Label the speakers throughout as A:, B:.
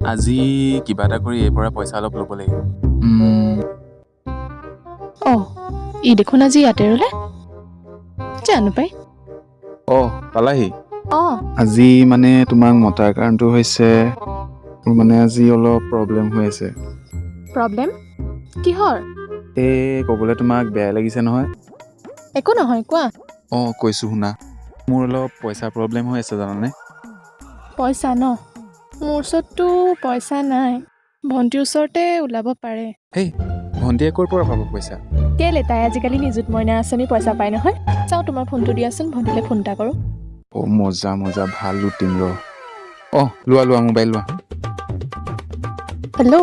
A: আজি কিবা এটা কৰি এইৰ পৰা পইচা অলপ ল'ব লাগিব।
B: অঁ, ই দেখোন আজি ইয়াতে ৰ'লে। জানো পাই।
A: অঁ, পালাহি?
B: অঁ।
A: আজি মানে তোমাক মতাৰ কাৰণটো হৈছে, মোৰ মানে আজি অলপ প্ৰব্লেম হৈ আছে।
B: প্ৰব্লেম কিহৰ?
A: এই ক'বলৈ তোমাক বেয়া লাগিছে নহয়।
B: একো নহয়, কোৱা।
A: অঁ, কৈছোঁ শুনা, মোৰ অলপ পইচাৰ প্ৰব্লেম হৈ আছে, জানানে?
B: পইচা ন? মোৰ ওচৰততো পইচা নাই, ভণ্টিৰ ওচৰতে ওলাব পাৰে।
A: হেই, ভণ্টিয়ে ক'ৰ পৰা পাব পইচা?
B: কেলে, তাই আজিকালি নিযুত মইনা আঁচনিৰ পইচা পায় নহয়। চাওঁ, তোমাৰ ফোনটো দিয়াচোন, ভণ্টিলৈ ফোন এটা কৰোঁ।
A: অ' মজা মজা, ভাল লুটিম ৰ। অঁ, লোৱা লোৱা, মোবাইল লোৱা।
B: হেল্ল'।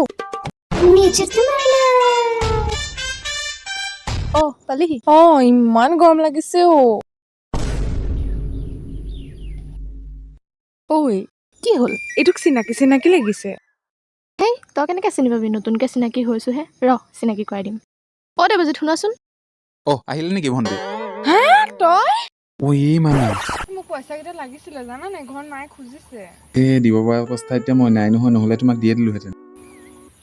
B: অঁ, পালিহি?
C: অ, ইমান গৰম লাগিছে অ'। ঐ।
B: কি হ'ল?
C: এইটোক চিনাকি চিনাকি লাগিছে।
B: হেই, তই কেনেকৈ চিনি পাবি? নতুনকৈ চিনাকি হৈছোহে। ৰ, চিনাকি কৰাই দিম। অ' দেৱজিত, শুনাচোন।
A: অঁ, আহিলে নেকি ভণ্টি?
C: হা, তই?
A: অ' এই মানে
C: মোক পইচা কেইটা লাগিছিলে জানানে, ঘৰত মায়ে খুজিছে।
A: এই দিব পৰা অৱস্থা এতিয়া মই নাই নহয়, নহ'লে তোমাক দিয়ে দিলোহেঁতেন।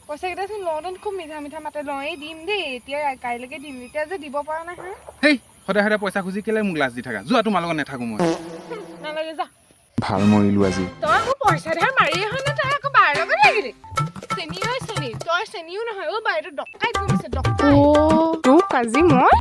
C: পইচা কেইটাচোন লওঁতেন খুব মিঠা মিঠা মাতে, লওঁ, দিম দেই এতিয়া, কাইলৈকে দিম, এতিয়া যে দিব পৰা নাই হা?
D: হেই, সদায় সদায় পইচা খুজি কেলে মোক লাজ দি থাকা? যোৱা, তোমাৰ লগত নাথাকো মই।
C: নালাগে, যা।
A: ভাল মৰিলোঁ আজি।
C: তই মোক পইচা ধাৰ মাৰি অহা নে? তই আকৌ বাৰ লগত লাগিলি? চেনি, ঐ চেনি, তই চেনিও নহয় অ' বা, এইটো ডকাইত গমিছে, ডকাইত।
B: অ'।
C: তোক আজি মই